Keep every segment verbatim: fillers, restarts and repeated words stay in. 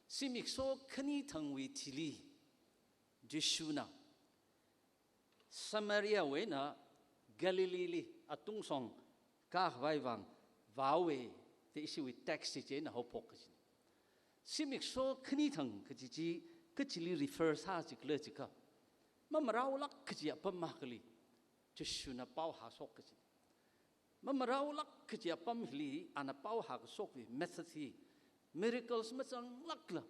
Zimiksho khani thangwui thili, Jishuna Samariawui eina Galileeli atungshong kakhavai vang vāhaowa, da ishiwui text chi chieina haophok kajina. Zimiksho khani thang kaji chi kachili refer sā chikhala jiakha, mamaraolāk kaji apam akhali Jishuna pao hāshok kajina. Mamaraolāk kaji apam hili ana pao hākashokwui method hi, miracles mazanglākla,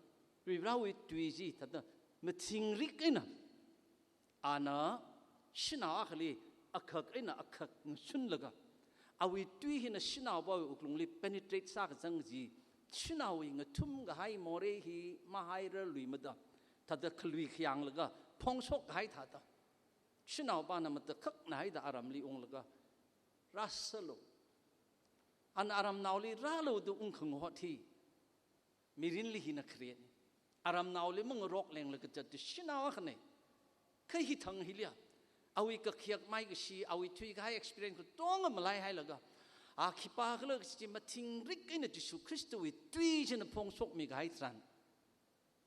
Varivarāwui tui chi thāda mathingrik eina, ana shanao akhali akhak eina akhak ngashunlaga, awui tui hina shanaopawui wuklungli penetrate sākazang chi, shanaowui ngathum kahai morei hi mahairarluimada, thāda khalui khayanglaga phongshok kahai thāda, shanaopana matakhakna haida aramli unglaga, "Rāsālu." Ana aramnaoli rālu da ungkhangot hi mirinli hina kharena. Aramnaoli mangarok lenglaga zat shanao akhana. Kha hithang hiliya, awui kakhayak maikashi, awui thuikahai experience katonga malaihailaga, a khipākhala kaji chi mathingrik eina Jishu Khristawui tui china phongshokmi kahai tharan,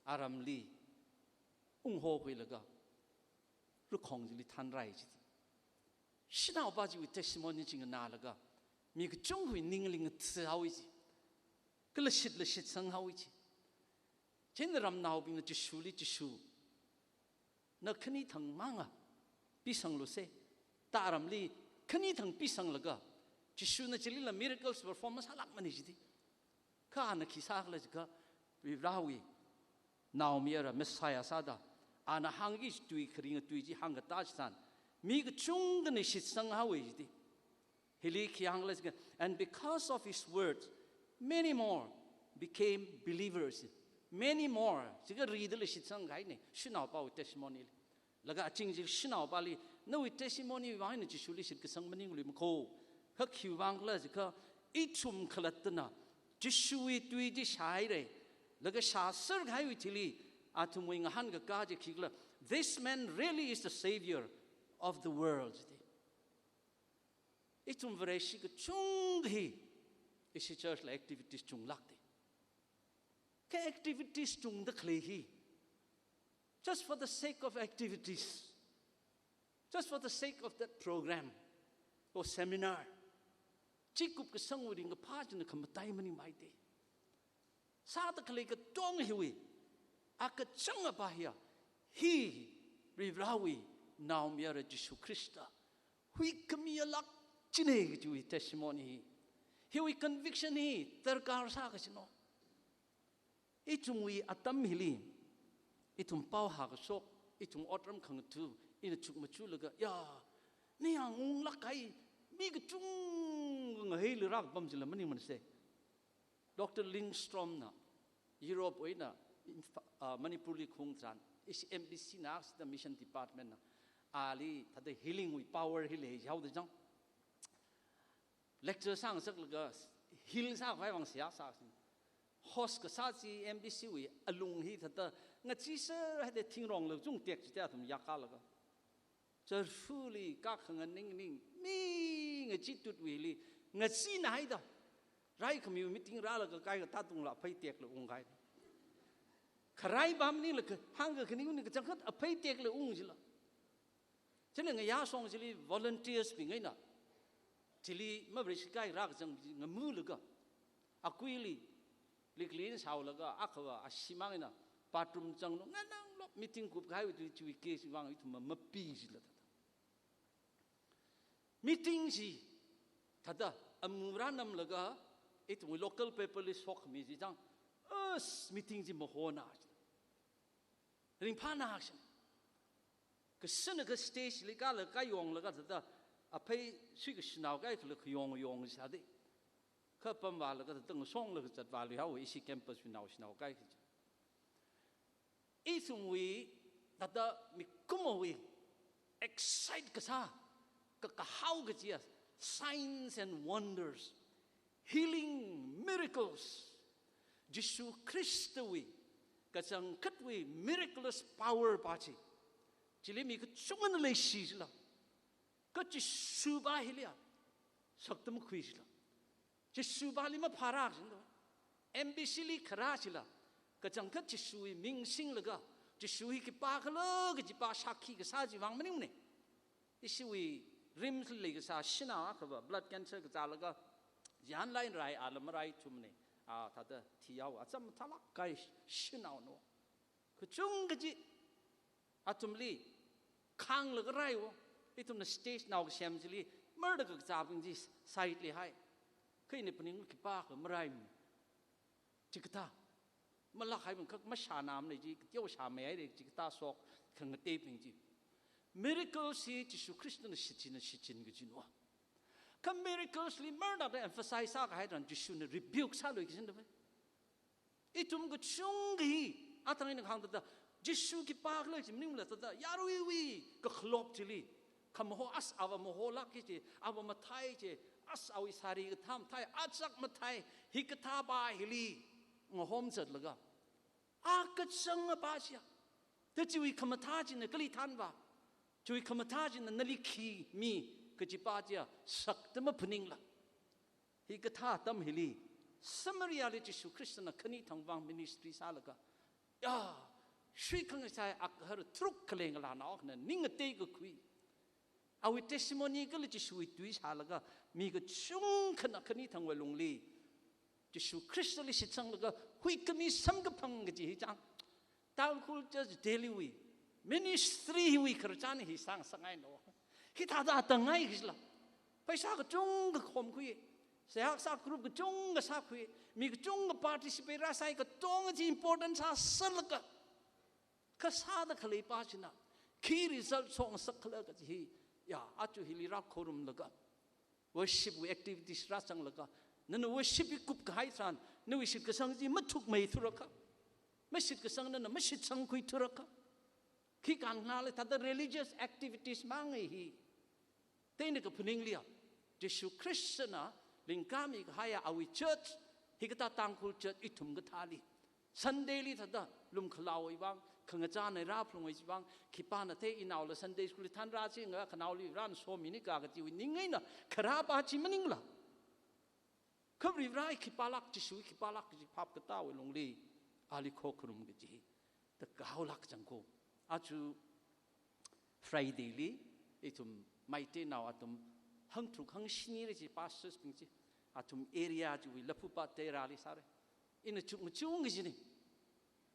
aramli unghokhuilaga rakhong chili thanrai chi. Shanaopa chiwui testimony chi nganālaga mi kachungkhawui ningli ngathāhaowa chi. Kala shitla shitsanghaowa chi. Chieina ramnaobingna Jishuli, "Jishu, na khani thang manga pisanglu se," da aramli khani thang pisanglaga, Jishuna chilila miracles perform masālākmana jida. Kha ana khi sākhala jiakha, Varivarāwui Naomayara Messiah sāda, ana hāngki tui kharinga tui chi hāngkatā chitharan, mi kachungkhana shitsanghaowa jida. Hili khi hāngkhala jiakha, "And because of his words, many more became believers." Many more, jiakha ridala shitsangkahaina, shanaopawui testimony li. Laga aching chi shanaopali, "Nawui testimony vang eina Jishuli shitkasang maningluimakho." Kha khiwui vangkhala jiakha, ithum khalattana Jishuwui tui chi shāhaira. Laga shāserkahaiwui thili, athumwui ngahānkakā chi khikhala, "This man really is the Savior of the world," jida. Ithum Vareshi kachungkha hi, ishi church la activities chunglākda. Kha activities chungda khalei hi, just for the sake of activities, just for the sake of that program or seminar, chi kupkasangwui ringkaphā china khamataiya maningmana da. Sāda khalei katonga hiwui akachang apa hiya, hi Varivarāwui Naomayara Jishu Khrista huikhami alāk china kajiwui testimony hi, hiwui conviction hi darkar sākachina. Ithumwui atam hili, ithum pao hākashok, ithum otram khangatha, ina chukmajalaga, ya, ningyāng unglāk kahai mi kachungkha ngahaili rākapam chila maningmana se. Doctor Lindstrom na, Europe wui eina, Imphal, ah, Manipurli khaung tharan, ishi M B C na, sida Mission Department na, ali thāda healing wui power hi leihaoda chang. Lecture sāngasaklaga, heal sākhavai vang seihā sāsai. Host kasā chi M B C wui alung hi thāda, ngachee sāhaida thingrongla chungtek chida athum yakkalaga, chārfuli kakhanganingning, mi ngachee tutwuili, ngacheena haida, raikhamiwui meeting rālaga kaikha tātungla aphei tekla ungkahai. Kharai pam maningla kha, hāngkhaningwui eina kachangkhat aphei tekla ung jila. Chieina ngayā shong chili volunteers bing eina, chili mavareshikahaira kachang chi ngamulaga, akuili, likli eina shaolaga, akhava ashimang eina, bathroom changlu, ngananglu, meeting kupkahaiwui tui chiwui case vang ithumna mapi jila thāda. Meeting chi, thāda, amu rānamlaga, ithumwui local paper li shokmi chi chang, as, meeting chi mahona. Ringphāna action. Kasāna kha stage li kālaga kayonglaga thāda, aphei suikashanao kaikhala kayong yong sāda. Kha pamvālaga thāda ngashonglaga zatvāluihaowa ishi campus wui nao shanao kaikha chi. Ithumwui, thāda mikumowui, excite kasā, kakahao kajiya, signs and wonders, healing miracles, Jishu Khristawui kachangkhatwui miraculous power pa chi, chili mi kachungana leishi jila. Kha Jishu pa hiliya, sakta makhui jila. Jishu pali maphāra jila. M B C li kharā jila. Kachangkhat Jishuwui ming singlaga, Jishu hi khipākhala kajipa shākhi kasā chiwui vang maningmana. Ishiwui RIMS li leikasā shanao akhava blood cancer kazālaga, yan lai rai ala marai thumna, a, thāda thihaowa, acham mathālāk kahai shanaona. Kachungkha chi athumli khanglaga raihaowa. Ithumna stage nao kasem chili marda kakazābing chi side li hai. Kha ina phaning khipākha maraimana. Chikathā malākhaibing khak mashānamana chi, kateo shāmeihaira chikathā shok khangateibing chi. Miracles hi Jishu Khristana shichinna shichin kajina. Kha miracles li marda emphasize sākahai tharan Jishuna rebuke sālui kajina da. Ithum kachungkha hi, athang ina kahāng thāda, Jishu khipākhala chi maningmala thāda, yaruiwui kakhalop chili, khamaho as ava maholāk kaji, ava mathei kaji, as awui sari kathā mathei, achak mathei, hikathā pa hili ngahom zatlaga, a kachangapa chiya, da chiwui khamathā china kali thanva, chiwui khamathā china nali khi mi kajipa chiya sakta maphaningla. Hikathā atam hili, Samaria li Jishu Khristana khani thangvang ministry sālaga, ya, shuikhang sai akhar tharuk khalei ngalānao akhana ning ngateikakhui, awui testimony kala Jishuwui tui shālaga, mi kachungkhana khani thangwui lungli Jishu Khristali shitsanglaga huikhami samkaphang kaji hi chang. Tangkhul Church Delhi wui ministry hiwui khararchan hi sāngasakngaina. Hithāda tangngai kajila. Paisa kachungkha khomkhui. Seihā kasā group kachungkha sākhui. Mi kachungkha participate rāsai, katonga chi important sāsālaga, kha sāda khaleipa china khi result shokngasakkhala kaji hi, ya, aja hili rākhorumlaga, worship wui activities rāzanglaga, nana worship hi kupkahai tharan, nawui shitkasang chi mathukmeithurakha, mashitkasang nana mashitsangkhuithurakha, khi kan ngale thāda religious activities mangai hi. Teina kaphaningliya, Jishu Khristana lingkami kahaiya awui church, hikathā Tangkhul Church ithum kathāli, Sunday li thāda lumkhalaowui vang, khangachā nei rāphalungwui vang, khipāna thei inaola Sunday school li thanrā chi nga khanaoli rāna somini ka kajiwui ning eina kharāpa chi maningla. Kha Varivarāwui khipālāk, Jishuwui khipālāk kaji phap katāwui lungli, ali khokharum kaji hi da kahaolāk changko. Aja Friday li, ithum Meiteinao athum hangtharuk hangshini rei chi pastors bing chi, athum area chiwui Laphupā Teirali sāra. Ina chukmachung kajina.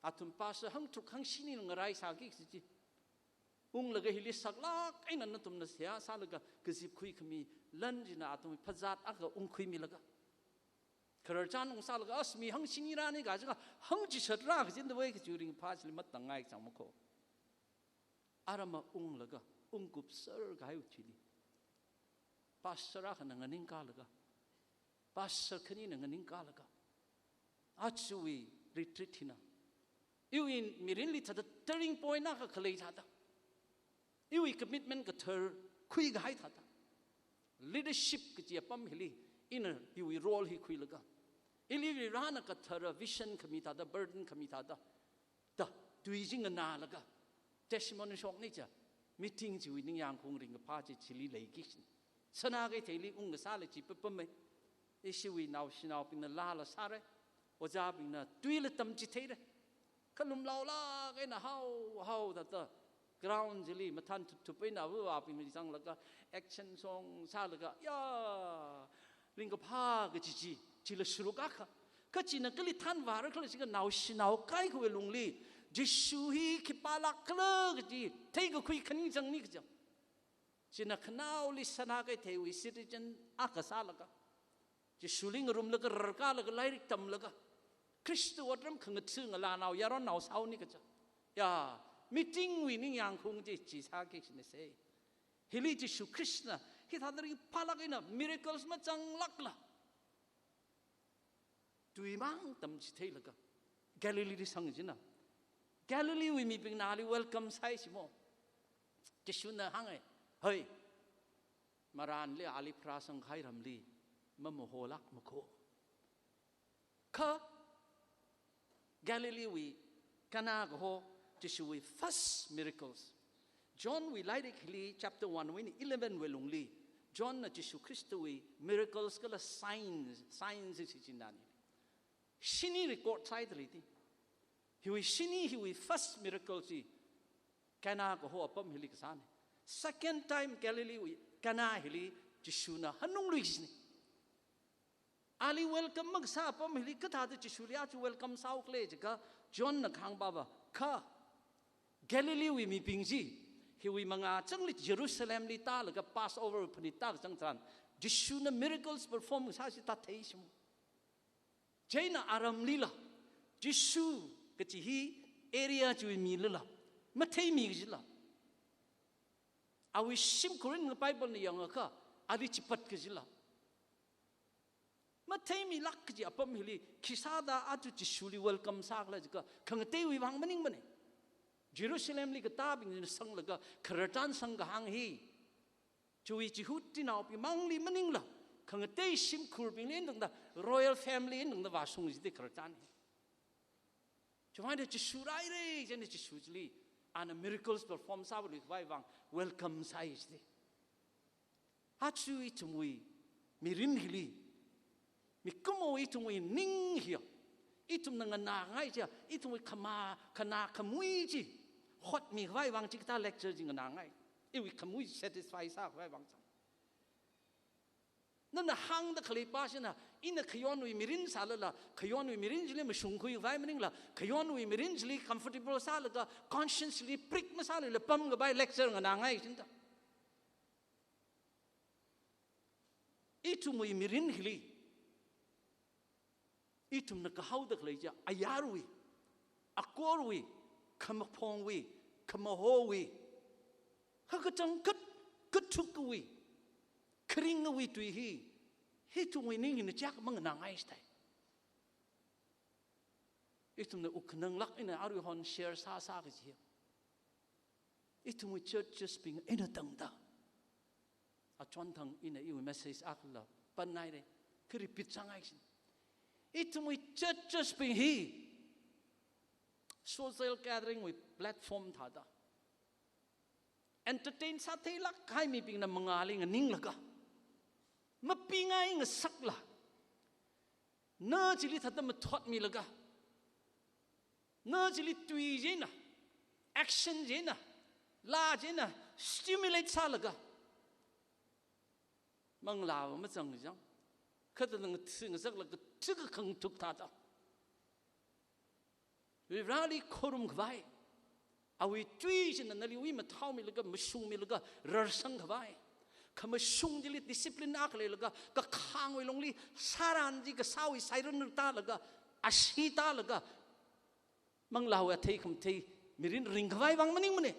Athum pastor hangtharuk hangshini ngarai sāki kaji chi. Unglaga hili saklāk eina nathumna seihā sālaga kazipkhui khami lan china athum phazat akha ungkhuimilaga, khararchan ungsālaga, as mi hangshini rāni kajiakha hangchishat rā kajina da wei kaji ringphā chili matangngai chang makho. Arama unglaga, ungkupser kahai chili, pastor akhana nganingkalaga, pastor khanina nganingkalaga, ajawui retreat hina iwui mirinli thāda turning point akha khalei thāda, iwui commitment kathar khuikahai thāda, leadership kaji apam hili ina iwui role hi khuilaga, ili Varivarāna kathara vision khami thāda, burden khami thāda, da tui chi nganālaga, testimony shokni cha, meeting chiwui ningyāngkhaung ringkaphā chi chili leiki. Sanakeitheili ungkasāla chi papamei. Ishiwui naoshinaobingna laala sāra. Ojābingna tuila tamchitheira. Kha lumlaolāk eina hao, hao thāda, ground chili mathān thupthup eina avāvābingli zanglaga, action song sālaga, ya, ringkaphā kaji chi, chila sharuk akha. Kha china kali thanvāra khala jiakha naoshinao kaikhawui lungli, Jishu hi khipālākkhala kaji theikakhui khaning changni kaja. China khanaoli Sanakeitheiwui citizen akha sālaga, Jishuli ngarumlaga rarkālaga lairik tamlaga, Khristawui otram khangatha ngalānao yaronnao sāhaoni kaja. Ya, meeting wui ningyāngkhaung chi chi sāki kajina se. Hili Jishu Khristana hithāda ringphālāk eina miracles mazanglākla, tuimang tamchitheilaga Galileeli sangchina. Galileewui mibingna ali welcome sāi simo. Jishuna hānga, "Hoi, marānli ali pharāsangkahai ramli mamaholāk makho." Kha Galileewui Cana kaho Jishuwui first miracles. Johnwui lairik hili chapter one wui eina eleven wui lungli, Johnna Jishu Khristawui miracles kala signs, signs chi china ni shini record sāhaida leiti. Hiwui shini, hiwui first miracle chi Cana kaho apam hili kasāna. Second time Galilee wui Cana hili Jishuna hanungluishina. Ali welcome makasā apam hili kathāda Jishuli aja welcome sāhaokhala jiakha Johnna kahāng pava kha Galilee wui mibing chi, hiwui mangā changli Jerusalemli tālaga Passover phanit tākachang tharan, Jishuna miracles perform kasā chi tāthei shimo. Chieina aramlila, Jishu kachi hi area chiwui milila, matheimi kajila. Awui shimkhur eina Biblena yangakha, ali chipat kajila. Matheimilāk kaji apam hili, khisāda aja Jishuli welcome sākhala jiakha, khangateiwui vang maningmana. Jerusalemli katābingna sanglaga, khararchan sangkahāng hi, chiwui Jihudinaobing mangli maningla, khangatei shimkhurbingli eina tangda, royal family eina tangda vāshung jida khararchan hi. Chiwuivang eina Jishu rāhaira, chieina Jishu chili, ana miracles perform sāluikhavai vang, welcome sāi jida. Aja ithumwui mirin hili, mikumo ithumwui ning hiya, ithumna nganāngai chiya, ithumwui khamā, khanā khamui chi hotmikhavai vang chikathā lecture chi nganāngai. Iwui khamui satisfy sākhavai vang chang. Nana hāngda khalei pā china, ina khayonwui mirin sālala, khayonwui mirin chili mashungkhuikhavai maningla, khayonwui mirin chili comfortable sālaga, conscience li prick masālala pamkapai lecture nganāngai chida. Ithumwui mirin hili, ithumna kahaoda khalei chiya, ayarwui, akorwui, khamaphongwui, khamahowui, kha kachangkhat, kathukwui, kharingwui tui hi, hi ithumwui ning hina chak manganāngai stai. Ithumna wukkhananglāk eina aruihon share sāsā kaji. Ithumwui churches bing eina tangda. Achonthang ina iwui message akhalla pannaire, kha repeat sāngai shin. Ithumwui churches bing hi social gathering wui platform thāda, entertain sātheilāk kahai mibingna mangāli nganinglaga, mapingai ngasakla, na chili thāda mathotmilaga, na chili tui chieina, action chieina, laa chieina stimulate sālaga, manglāva mazang chang, kha thāda ngatha ngasaklaga thika khangthuk thāda, Vareli khorumkhavai, awui tui china nali ui mathaomilaga, mashungmilaga, rarsangkhavai. Khamashung chili discipline akha leilaga, kakhangwui longli sāran chi kasāwui siren tālaga, ashee tālaga, manglāwui athei khamathei mirin ringkhavai vang maningmana.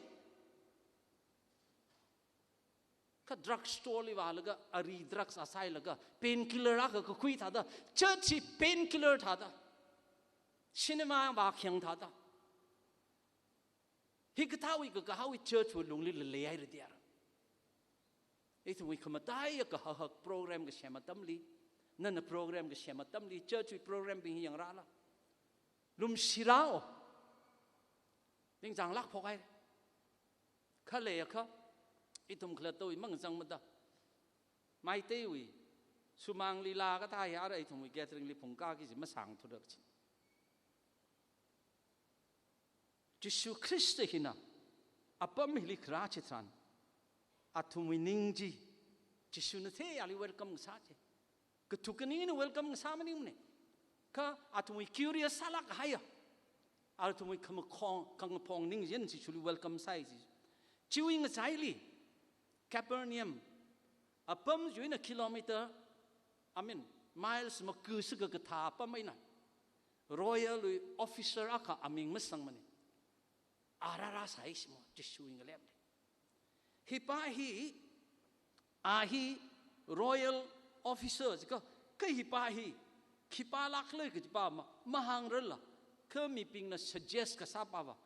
Kha drug store li vālaga, ari drugs a sāhailaga, painkiller akha kakhui thāda, church hi painkiller thāda, cinema vākhayang thāda. Hikathāwui kakahaowui church wui lungli leihaira diar. Ithumwui khamataiya kahak hak program kasem atamli, nana program kasem atamli, church wui program bing hi yangrāla, lumshirao. Ningchānglāk phokhaira. Kha leiakha, ithum khalattawui mangachang mada, Meiteiwui sumang lila kathā hi ara ithumwui gathering li phungkaki chi masāngthurak chi. Jishu Khrista hina apam hili kharā chitharan, athumwui ning chi, Jishuna thei ali welcome kasā chi. Kathuk kaning eina welcome kasā maningmana. Kha athumwui curious sālāk kahaiya, athumwui khamakhong, khangaphong ning chieina Jishuli welcome sāi chi. Chiwui ngachaili, Capernaum, apam chiwui eina kilometer, I mean, miles maku shikha kathā apam eina, royal wui officer akha aming masangmana. A rārāsai shimo, Jishuwui ngalemli. Hi pā hi, a hi royal officer jiakha, kha hi pā hi khipālāk lei kaji pā ma, mahāngrarla, kha mibingna suggest kasā pava,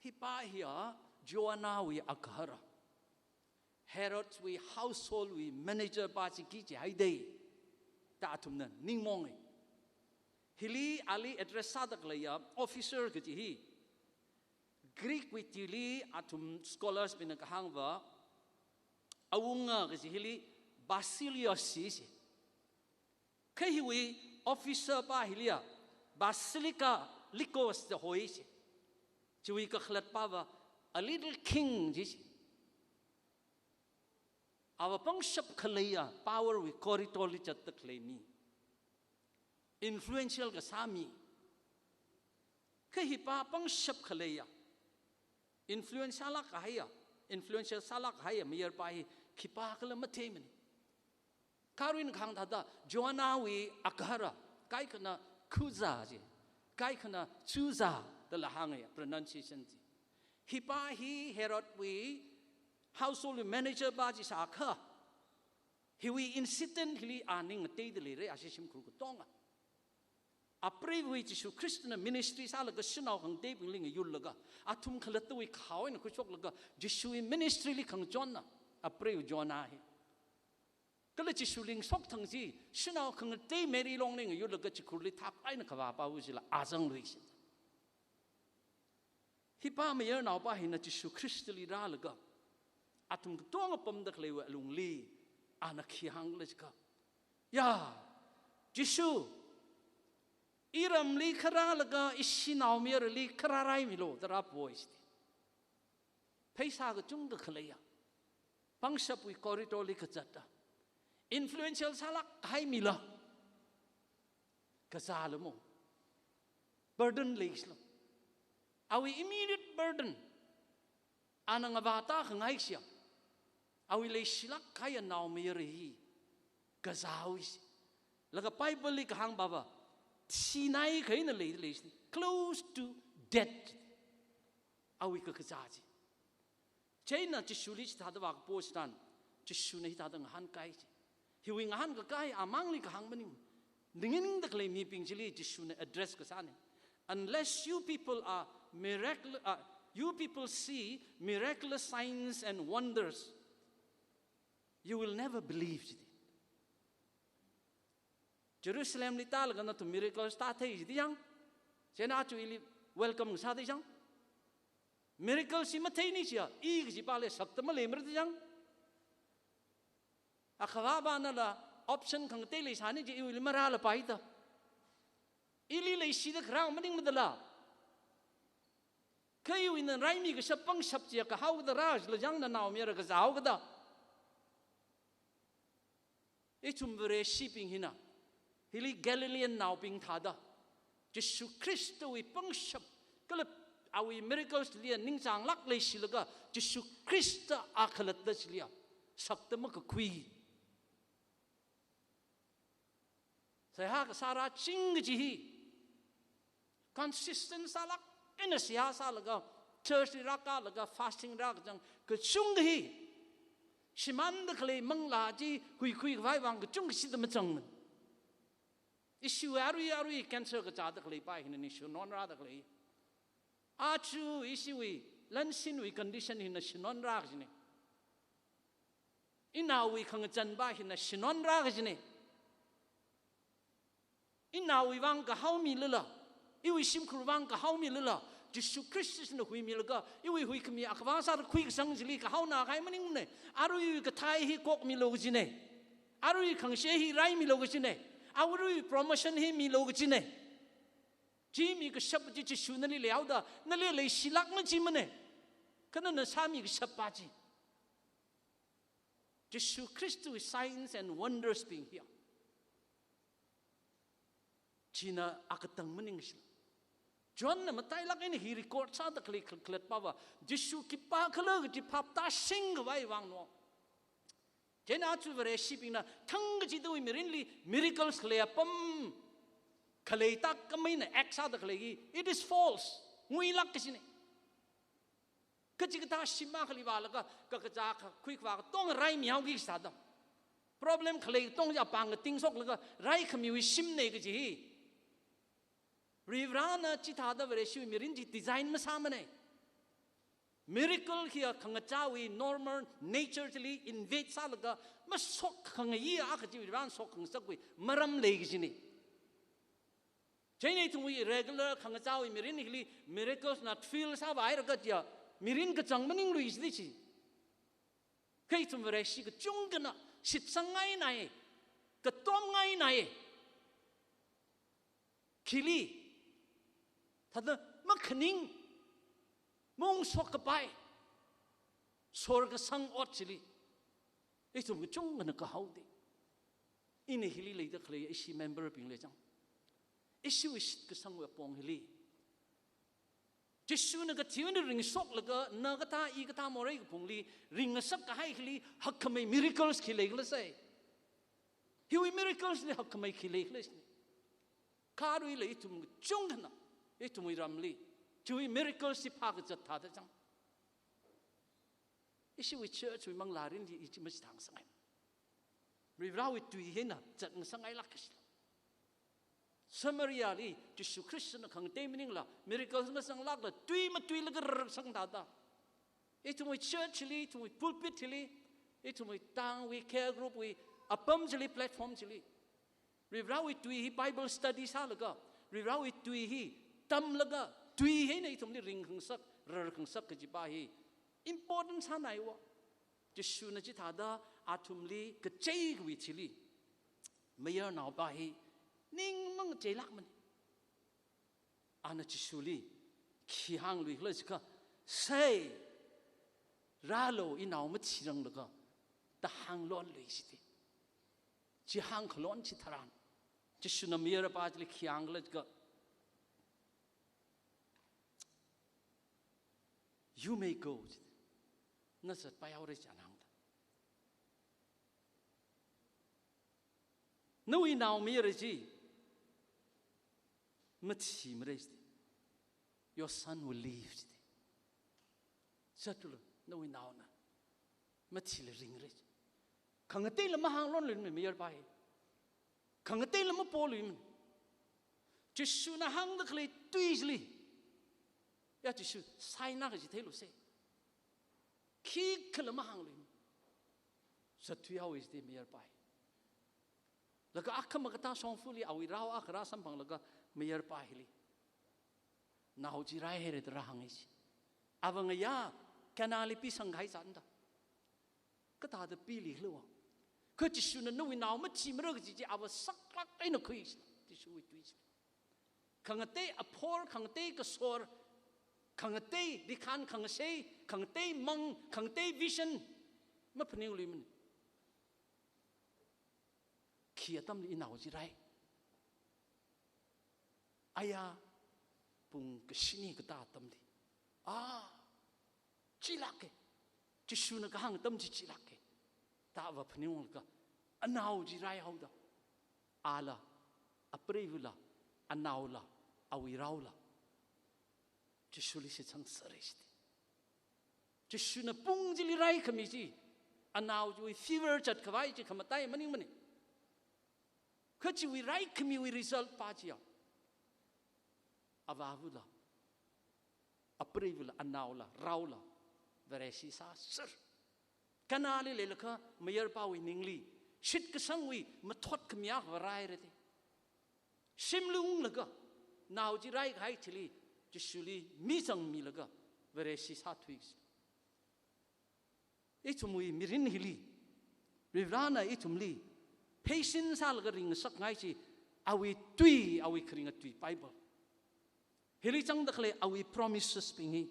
hi pā hiya Joannawui agahara, Herodwui household wui manager pā chiki jihaidei, da athumna ningmonga. Hili ali address sāda khaleiya officer kaji hi, Greek wui tuili athum scholars bingna kahāngva, awunga kaji hili Basilios chi chi. Kha hiwui officer pā hiliya, Basilica Lycos da hoi chi. Chiwui kakhalatpava a little king ji chi. Ava pangshap khaleiya power wui corridor li zatda khalei mi. Influential kasā mi. Kha hipa pangshap khaleiya, influence sālāk kahaiya, influential sālāk kahaiya mayarpa hi khipākhala matheimana. Kha aruina kahāng thāda Jonahwui agarā, kaikhana Chuza ji, kaikhana Chuza dala hānga, pronunciation chi. Hipa hi Herodwui household manager pa chi sākha, hiwui incident hili a ning ngateida leira, ashi shimkhur katonga. Apreiwui Jishu Khristana ministry sālaga shanao khangateibingli ngayurlaga, athum khalattawui khao eina khuishoklaga, Jishuwui ministry li khangachonna apreiwui Jonah hi. Kala Jishu lingshok thang chi, shanao khangatei Mary longli ngayurlaga chikhurli thak eina kavāpa wu chila a zanglui chi. Hipa mayarnaopa hina Jishu Khristali rālaga, athum katonga pamda khaleiwui alungli, ana khi hāngkhala jiakha, "Ya, Jishu, iramli kharālaga ishi naomayarali kharāraimilu," da rāpoi chiti. Pheisā kachungkha khaleiya, pangshapwui corridor li kazata, influential sālāk kahai mila, kazāla mo, burden leisāla. Awui immediate burden, ana ngavāta khangai shia, awui leishilāk kahaiya naomayara hi kazāhaowa chi. Laga Bible li kahāngpava, thinai kahaina leida lei chi, close to death. Awui kakazā chi. Chieina Jishuli chithāda vākapo chitharan, Jishuna hithāda ngahānkai chi. Hiwui ngahānkakai amangli kahāng maning. Ningningda khalei mibing chili Jishuna address kasāna. "Unless you people are miracle, uh, you people see miraculous signs and wonders, you will never believe," chiti. Jerusalemli tālaga nathum miracles tāthei chiti yang. Chieina achu ili welcome sāda yang. Miracle chi matheini chiya, i kajipa le sakta maleimara da yang. Akhavāpanala option khangatei leisāni chi iwuili marālapai da. Ili leishida kharā maningmada la. Kha iwui eina raimi kashap pangshap chiya kahaoda rā chila yang, nanaomayara kazāhaoda. Ithum Vareshibing hina, hili Galilean naobing thāda, Jishu Khristawui pangshap, kala awui miracles liya ningchānglāk leishilaga, Jishu Khrista akhalatta chiliya sakta makakhui. Seihā kasā rāching kaji hi, consistent sālāk eina seihā sālaga, church li rākālaga, fasting rākazang kachungkha hi, shimānda khalei manglā chi huikhui khavai vang kachungkha shida mazangmana. Ishiwui arui arui cancer kazāda khaleipa hina ni shanonrāda khalei. Achu ishiwui lanshinwui condition hina shanonrā kajina. Inaowui khangazanpa hina shanonrā kajina. Inaowui vang kahaomilala, iwui shimkhur vang kahaomilala, Jishu Khristana huimilaga, iwui huikhami akhavā sāda khuikasang chili kahaona kahai maningmana. Arui kathai hi kokmilu kajina. Arui khangashei hi raimilu kajina. Arui promotion hi milu kajina. Chi mi kashap chi Jishu nali leihaoda, nali leishilākna chi mana. Kha nana sāmi kashappa chi, Jishu Khristawui signs and wonders bing hiya, china akatang maningshila. Johnna matailāk eina hi record sāda khalei khal-, khalatpava, Jishu khipākhala kaji phap tāshing khavai vangna. Chieina achu Vareshibingna thangkachidawui mirinli miracles khalei apam, khalei tākam eina act sāda khalei hi, it is false. Nguilāk kajina. Kachikathā shim akhali vālaga, kakazā kha, khuikhavā katonga raimihaoki sāda. Problem khalei katonga apāng kating shoklaga raikhamiwui shimna kaji hi, Varivarana chithāda Vareshiwui mirin chi design masāmana. Miracle hiya khangachāwui normal nature chili invade sālaga, mashok khangayi akha chi Varivarana shok khangasakwui maram lei kajina. Chieina ithumwui regular khangachāwui mirin hili miracles na fill sāvāhaira kajiya, mirin kachang maninglui chiti chi. Kha ithum Vareshi kachungkhana shitsangngainai, katomngainai. Khili, thāda makhaning, Mungshok kapai. Sor kasang ot chili. Ithum kachungkhana kahaoda. Ina hili leida khalei ishi member bing lei chang. Ishiwui shitkasangwui apong hili. Jishuna kathi eina ringshoklaga, na kathā, i kathā morei kaphungli, ringngasak kahai hili, hakkhamei miracles khi leikhala sai. Hiwui miracles li hakkhamei khi leikhala sai. Kharui lei ithum kachungkhana, ithumwui ramli. Chiwui miracles chi phākazat thāda chang. Ishiwui church wui manglā rin chi ichi machithāngasangai. Varivarāwui tui hina zatngasangailāk kashi. Samaria li Jishu Khristana khangatei maningla, miracles ngasanglākla, tui matuilaga rarsang thāda. Ithumwui church li, ithumwui pulpit li, ithumwui tangwui care group wui, apam chili, platform chili. Varivarāwui tui hi Bible study sālaga, Varivarāwui tui hi tamlaga, tui hina ithumli ringkhangasak, rarkhangasak kajipa hi important sānaiwa. Jishuna chithāda athumli kacheikhui chili, mayarnaopa hi ningmang cheilākmana. Ana Jishuli khi hāngluikhala jiakha, sai, rālu inao mathirang laga, da hānglonlui jida. Chi hāngkhalon chitharan, Jishuna mayarpa chili khi hāngkhala jiakha, "You may go," jida. Na zatpai haora jida hāngda. Nawui naomayara chi mathimara jida. "Your son will live," jida. Zatlu, nawui naona mathila ringra jida. Khangateila mahānglonluimana mayarpa hi. Khangateila mapoluimana. Jishuna hāngda khalei tui chili, ya Jishu sign na kaji theilu sai. Khikhala mahānglui. Zatthui haowa jida mayarpa hi. Laga akhama kathā shongfali awui rao akha rāsamphanglaga mayarpa hili, "Nao chi raihaira," da rāhānga ji. Ava ngayā Canaan li pisangkahai zanda. Kathāda pilikhala jiakha, Jishuna nawui nao mathimara kaji chi ava saklāk eina khui jida, Jishuwui tui jida. Khangatei aphor, khangatei kasor, khangatei rikhan khangashei, khangatei mang, khangatei vision maphaningluimana. Khi atamli inao chi rai? Aya pung kashini katā atamli. Ah, chilāka. Jishuna kahāng atam chi chilāka. Da ava phaningunglaga, anao chi raihaoda, ala, apreivula, anaola, awui raola, Jishuli shitsang sāra jida. Jishuna pung chili raikhami chi, anao chiwui fever zatkhavai chi khamataiya maningmana. Kha chiwui raikhamiwui result pa chiya, avāvula, apreivula, anaola, raola Vareshi sāser. Canaan li leilakha mayarpawui ningli shitkasangwui mathot khami akha rāhaira da. Shimli unglaga, nao chi raikahai chili, Jishuli mizangmilaga, Vareshi sāthui. Ithumwui mirin hili, Varivarana ithumli patience sālaga ringngasakngai chi, awui tui, awui kharinga tui Bible. Hili zangda khalei awui promises bing hi.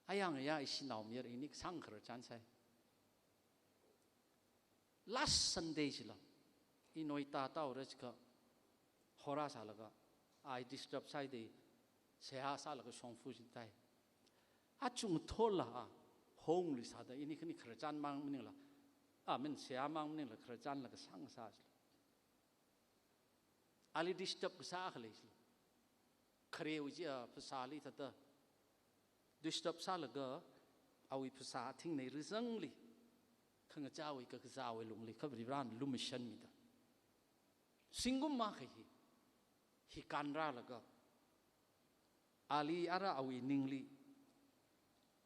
Ayang ya ishi naomayara ini kasāng khararchan sai. Last Sunday chila, i Noida tāhaora jiakha, hora sālaga, ai disturb sāhaida, seihā sālaga shongfa chi tāi. Achungthola a, hongli sāda, ini khani khararchan mang maningla, I mean, seihā mang maningla khararchanla kasāng sā chila. Ali disturb kasā akha lei chila. Kharewui chiya phasāli thāda disturb sālaga, awui phasā thingnei rizangli, khangachāwui kakazāwui lungli, kha Varivarana lumashanmida, zingkum akha hi, hi kanrālaga, ali ara awui ningli,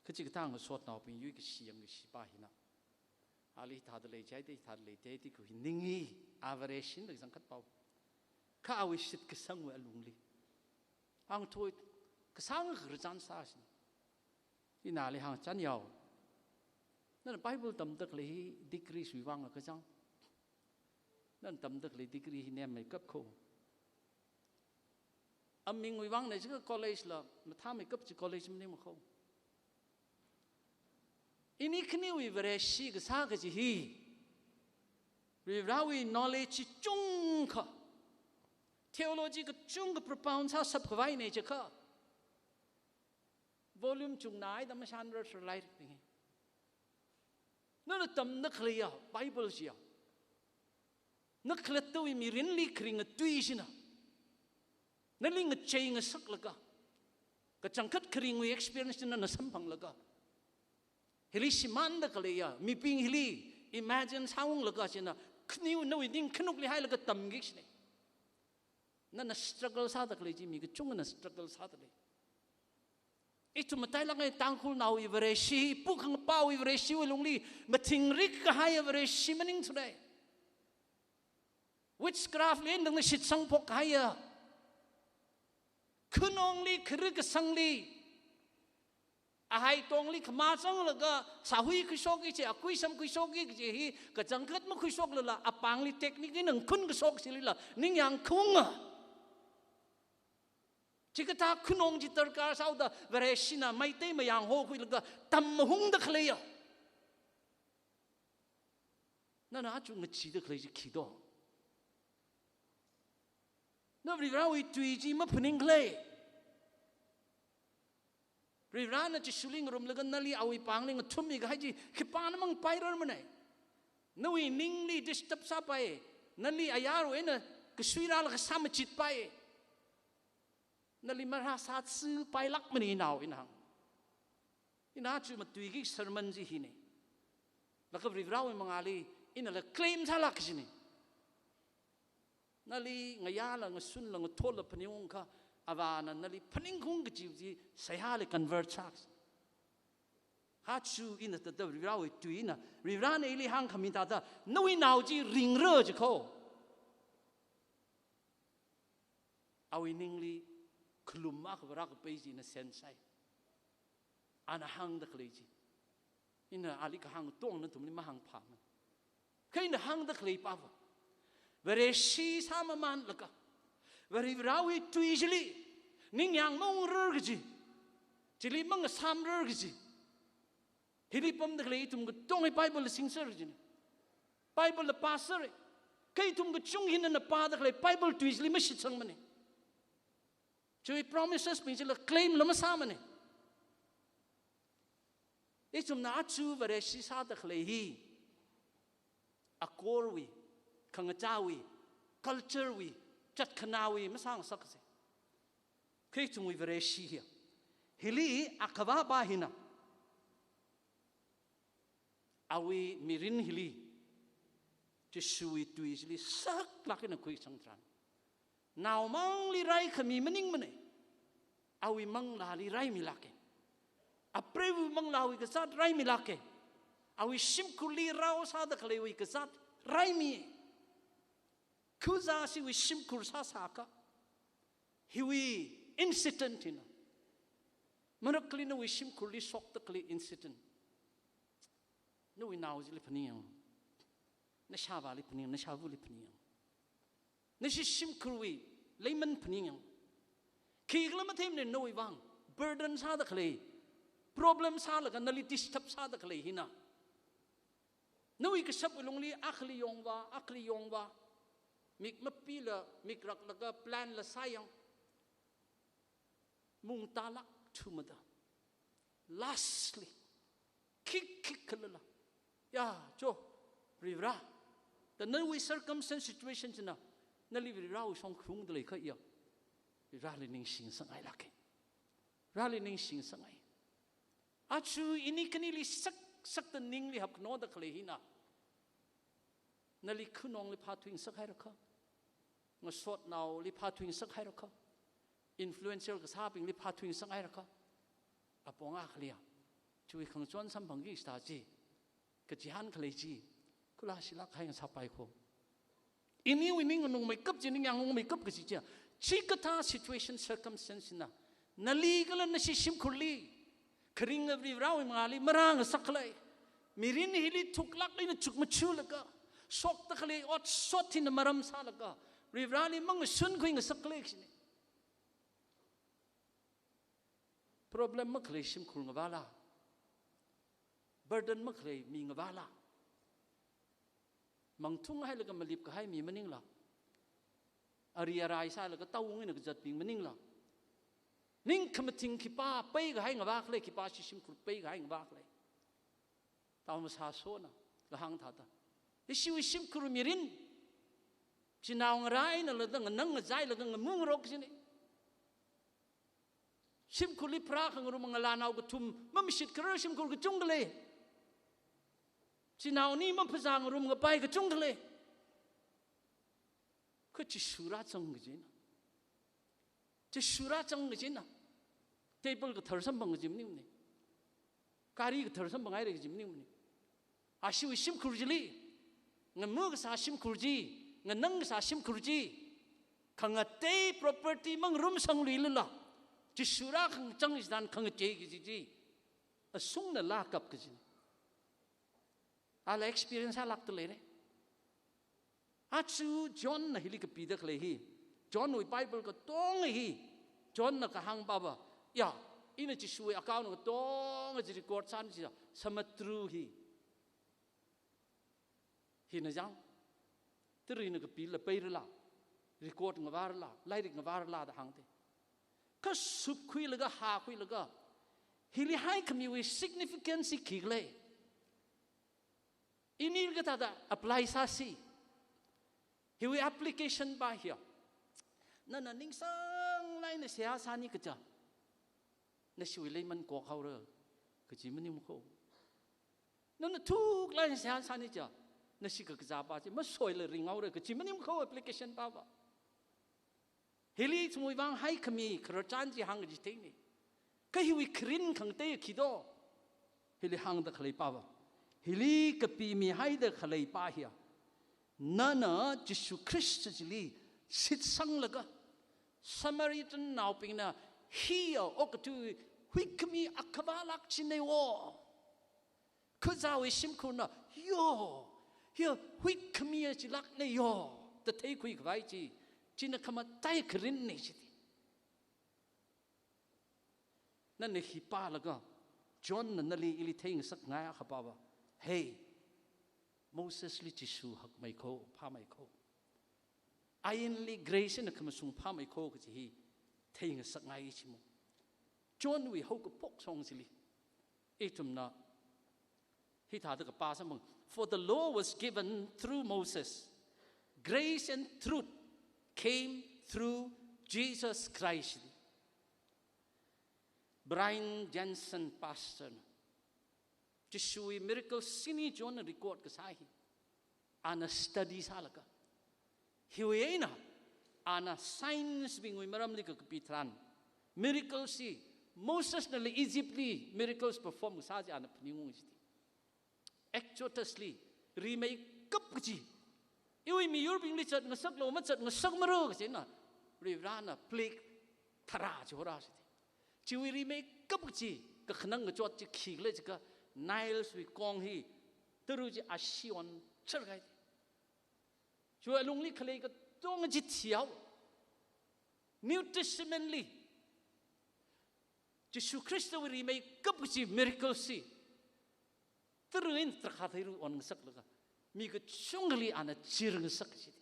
kachikathā ngasotnaobing yuikashi yangkashipa hina, ali thāda lei chai da, thāda lei da, da khui ning hi, a Vareshinda kazang khatpao. Kha awui shitkasangwui alungli, hāngthui kasāng khararchan sāshin. Ina ali hāngchan yao. Nana Bible tamda khalei hi degree sui vang kachang. Nana tamda khalei degree hi nemmeikap kho. Amingwui vangna jiakha college la, mathāmeikap chi college maningmana kho. Ini khaniwui Vareshi kasā kaji hi, Varivarāwui knowledge chi chungkha, theology kachungkha propound sāshap khavaina jiakha, volume chungna haida mashanrar sir lairikbing hi. Nana tamda khaleiya Bible chiya, na khalattawui mirinli kharinga tui china, nali ngachei ngasaklaga, kachangkhat kharingwui experience china nana samphanglaga, hili shimānda khaleiya mibing hili imagine sāunglaga china, khaniwui nawui ning khanukli hailaga tamki kachina. Nana struggle sāda khalei chi mi kachungana struggle sāda lei. Ithum matailāk eina Tangkhulnaowui Vareshi, pukhangapāwui Vareshiwui lungli mathingrik kahaiya Vareshi maningthura. Witchcraft li eina tangda shitsang phok kahaiya, khunongli, kharik kasangli, ahaitongli khamā zanglaga, sāhui khuishokki kaji, akuisam khuishokki kaji hi, kachangkhat makhuishoklala, apāngli technique eina ngakhun kashok chilila ningyāng khaunga. Chikathā khunong chi darkar sāhaoda, Vareshina Meitei mayang hokhuilaga tam mahungda khaleiya. Nana aja ngacheeda khalei chi khi do? Na Varivarāwui tui chi maphaning khala? Varivarāna Jishuli ngarumlaga nali awui pāngli ngathummi kahai chi khipānamang pairarmana. Nawui ningli disturb sāpai. Nali ayarwui eina kasui rālaga sāmachitpai. Nali marāsā sāpailākmana, inao inang. Ina aja matuiki sermon chi hina. Laga Varivarāwui mangāli inala claim sālāk kajina. Nali ngayāla, ngasunla, ngathotla phaningungkha, Avāna nali phaningkhaung kaji chi seihāli convert sā. Aja ina thāda Varivarāwui tuina, Varivarāna ili hāngkhami thāda, nawui nao chi ringra ji kho. Awui ningli khalum akha Varā kapai chi ina sense sāi. Ana hāngda khalei chi. Ina ali kahāng tongna nathumli mahāngphāmana. Kha ina hāngda khaleipava, Vareshi sāmamānlaga, Varivarāwui tui chili ningyāng maungrar kaji, chili mangasāmrar kaji, hili pamda khalei ithum katonga Bible la singser kajina. Bible la pāser. Kha ithum kachungkhana pāda khalei Bible tui chili mashitsangmana. Chiwui promises bing chila claim la masāmana. Ithumna aja Vareshi sāda khalei hi, akorwui, khangachāwui, culture wui, chatkhanāwui masāngasak kase. Kha ithumwui Vareshi hi, hili akhavāpa hina, awui mirin hili Jishuwui tui chili saklāk eina khuisang tharan, naomangli raikhami maningmana. Awui manglāli raimilāka. Apreiwui manglāwui kazāt raimilāka. Awui shimkhurli rao sāda khaleiwui kazāt raimi. Khuza chiwui shimkhur sāsākha, hiwui incident hina, marakhali nawui shimkhurli shokda khalei incident, nawui nao chili phaningyang, nashāvāli phaningyang, nashāvali phaningyang, nashi shimkhurwui leiman phaningyang. Khikhala matheimana, nawui vang burden sāda khalei, problem sālaga nali disturb sāda khalei hina. Nawui kashapwui lungli akhali yongva, akhali yongva, mik mapila, mik raklaga plan la sāyang, mungtālāk thumada, lastly, khik khik khalala, ya, cho, Varivarā, da nawui circumstance, situation china, nali Varivarāwui shong khrungda leiakha ya, Varivarāli ningshingasakngailāka. Varivarāli ningshingasakngai. Aja ini khanili sak sakta ningli hapkhanoda khalei hina, nali khunongli phāthuingasak hairakha, ngasotnaoli phāthuingasak hairakha, influential kasābingli phāthuingasak hairakha, apong akhaliya, chiwui khangachon samphangki sita chi, kachihān khalei chi, kula shilāk hai ngasāpai kho. Iniwui ning nganungmeikap chi, ningyāng ungmeikap kaji chiya, chikathā situation, circumstance na, nali kala nashi shimkhurli, kharinga Varivarāwui mangāli marāngasak khalei, mirin hili thuklāk eina chukmajalaga, shokda khalei otshot hina maram sālaga, Varivarāli mangasunkhui ngasak khalei kajina. Problem makhalei shimkhur ngavāla? Burden makhalei mi ngavāla? Mangthung hailaga malip kahai mi maningla? Ari arai sālaga taungina kazatbing maningla? Ning khamathing khipā pai kahai ngavākhala, khipā shishimkhur pai kahai ngavākhala? Tao masāsona, kahāng thāda. Ishiwui shimkhur mirin, chinao ngarā eina lada nganang ngazailaga ngamu ngarok jina. Shimkhurli pharākhangarum ngalānao kathum, mamashit kharar shimkhur kachungkha lei. Chinao ni maphazā ngarum kapai kachungkha lei. Kha Jishu rāzang kajina. Jishu rāzang kajina. Table kathar samphang kaji maningmana. Gari kathar samphang haira kaji maningmana. Ashiwui shimkhur chili, ngamu kasā shimkhur chi, nganang kasā shimkhur chi, khangatei property mangarumsangluilala, Jishu rākhangachang chitharan khangachei kaji chi, asungna lākap kajina. Ala experience sālākda leira. Aja Johnna hili kapida khalei hi, Johnwui Bible katonga hi, Johnna kahāng pāva, ya, ina Jishuwui account katonga chi record sāna chiakha, samudru hi hina jang, tara ina kapila pairala, record ngavārala, lairik ngavārala da hāngda. Kha supkhuilaga, hākhuilaga, hili haikhamiwui significance hi khikhala? Ini kathāda apply sāsi? Hiwui application pa hiya. Nana ningsang laina seihā sāni kaja, nashiwui leiman kok haora kaji maningmana kho. Nana thuk laina seihā sāni chiakha, nashi kakazā pa chi masoila ring haora kaji maningmana kho application pava. Hili thumwui vang haikhami khararchan chi hāng kaji theina. Kha hiwui kharin khangatei khi do? Hili hāngda khalei pava, hili kapimihaida khalei pa hiya, nana Jishu Khrista chili shitsanglaga, Samaritan naobingna hiya okathui huikhami akhavā lāk china wo. Kazāwui shimkhurna, yo, hiya huikhami chi lākna yo, da theikhui khavai chi, china khamataiya kharinna chiti. Nana hi pālaga, Johnna nali ili theingasakngai akha pava, hey, Mosesli Jishu hakmei kho, phāmei kho. Ainli grace eina khamashung phāmei kho kaji hi theingasakngai ichimu. Johnwui haokaphok shong chili, ithumna hithāda kapā samphang. For the law was given through Moses. Grace and truth came through Jesus Christ. Brian Jensen pastor na, Jishuwui miracle shini Johnna record kasā hi, ana study sālaga, hiwui eina ana science bingwui maramli kakapi tharan, miracle chi, Mosesnala Egyptli miracles perform kasā chi ana phaningung chiti. Exodusli rimeikap kaji, iwui miyurbingli zatngasaklu, mazatngasakmara kajina, Varivarana plague tharā chi hora chiti. Chiwui rimeikap kaji kakhanang kachot chi khikhala jiakha, Nilewui kong hi tara chi ashee oncharkahai. Chiwui alungli khalei katonga chi thihaowa. New Testamentli Jishu Khristawui rimeikap kaji miracle chi, tara eina tarākha theiru onngasaklaga, mi kachungkhali ana chirngasak kajiti.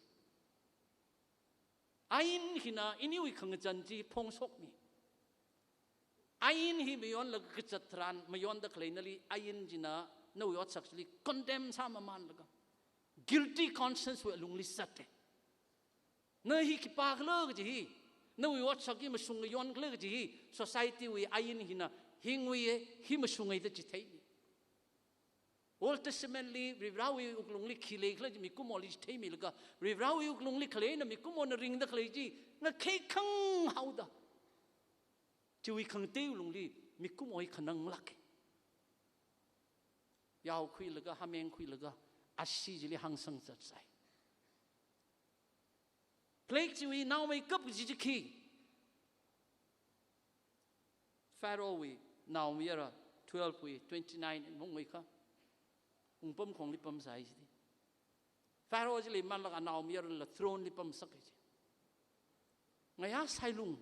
Ain hina iniwui khangazan chi phongshokmi. Ain hi mayonlaga kazat tharan, mayonda khalei nali ain china nawui otsak chili condemn sāmamanlaga, guilty conscience wui alungli zatta. Na hi khipākhala kaji hi, nawui otsak hi mashunga yonkhala kaji hi, society wui ain hina hingwui hi mashunga da chitheimi. Old Testamentli Varivarawui wuklungli khi leikhala chi mikumoli chitheimilaga, Varivarawui wuklungli khaleina mikumona ringda khalei chi ngakhei khanghaoda, chiwui khangatei lungli mikumo hi khananglāka. Yaokhuilaga, hamengkhuilaga, ashee chili hāngsang zatsai. Plague chiwui naomeikap kaji chi khi? Pharaohwui naomayara twelve wui twenty-nine mungwui kha, wungpamkhongli pamsai chiti. Pharaoh chili manlaga anaomayarala throneli pamsak kaji. Ngayā sailung,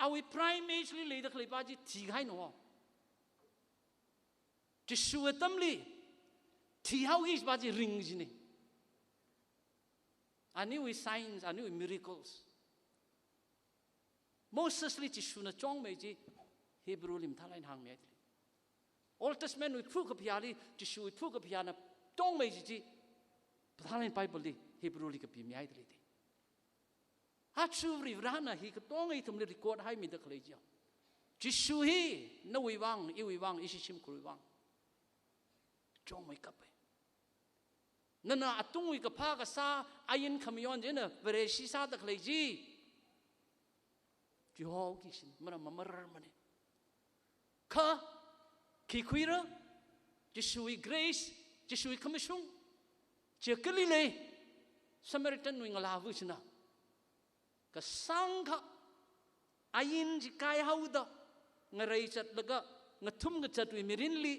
Awui prime age li leida khaleipa chi thikahai no. Jishu atamli thihaoki kajipa chi ring jina. Aniwui signs, aniwui miracles. Mosesli Jishuna chongmei chi Hebrew li mathālāk eina hāngmihaida lei. Old Testament wui phakaphayāli Jishuwui phakaphayāna chongmei chi chi mathālāk eina Bible li Hebrew li kapimihaida lei. Aja Varivarana hi katonga ithumli record haimida khalei chiya. Jishu hi nawui vang, iwui vang, ishi shimkhurwui vang chongmeikapa. Nana atungwui kaphā kasā ain khamayon china Vareshi sāda khalei chi chihaoki kashina, maram mamarmana. Kha khi khuira, Jishuwui grace, Jishuwui khamashung, chi kali lei, Samaritanwui ngalāva china kasāngkha ain chi kaihaoda, ngareichatlaga ngathum kazatwui mirinli,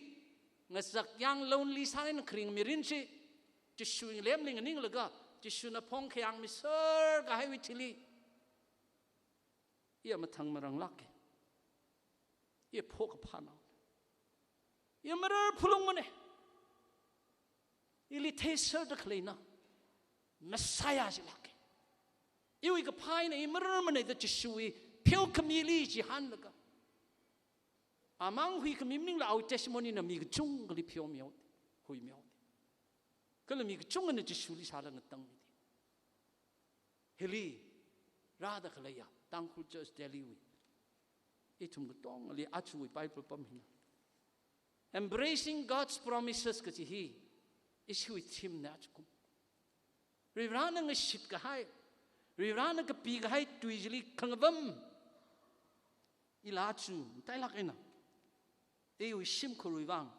ngazak yang lonely sālāk eina kharing mirin chi, Jishuwui ngalemli nganinglaga, Jishuna phongkhayang miserkahaiwui thili, iya mathang maranglāka. Iya phokaphā nao. Iya marar phalungmana. Ili theiserda khaleina Messiah chilāka. Iwui kaphā eina i mararmana da Jishuwui pheokhamili chihānlaga, amang huikhami maningla awui testimony na mi kachungkhali pheomihaoda, huimihaoda. Kala mi kachungkhana Jishuli sālaga ngatangmida. Hili rāda khaleiya Tangkhul Church Delhi wui, ithum katongali ajawui Bible pam hina, Embracing God's Promises kaji hi ishiwui theme na ajakum. Varivarana ngashitkahai, Varivarana kapikahai tui chili khangavām ila chu matailāk eina, iwui shimkhurwui vang,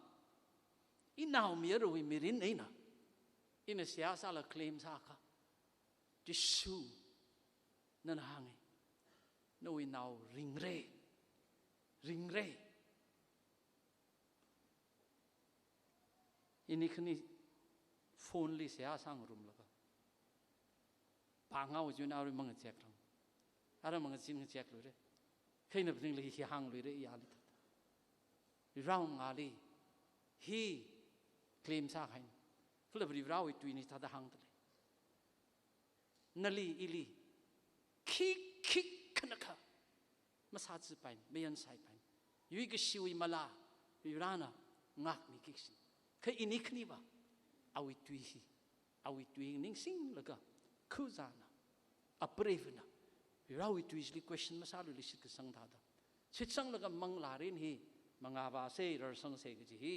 inaomayarawui mirin eina ina seihā sālaga claim sākha, Jishu, nana hānga, nawui nao ringra, ringra. Ini khani phone li seihā sāngarumlaga, pāngao china arui mangachek rang, ara mangazin ngachekluira. Kha ina phaningla hi hāngluira, i ali thāda. Varewui ngalāli hi claim sākahaina. Kala Varewui tuina thāda hāngda lei. Nali ili khi khikhanakha masāzāpaimana, mayansaipaimana. Yuikashiwui malā Varivarana ngākmiki kashina. Kha ini khaniva awui tui hi, awui tui ningsinglaga, khuizāna, apreivana Varewui tui chili question masāluila shitkasang thāda, shitsanglaga manglārin hi mangavāsa, rarsangsei kaji hi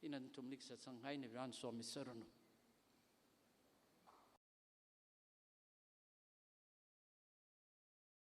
ina nathumli satsanghaina. Varena somiserranu.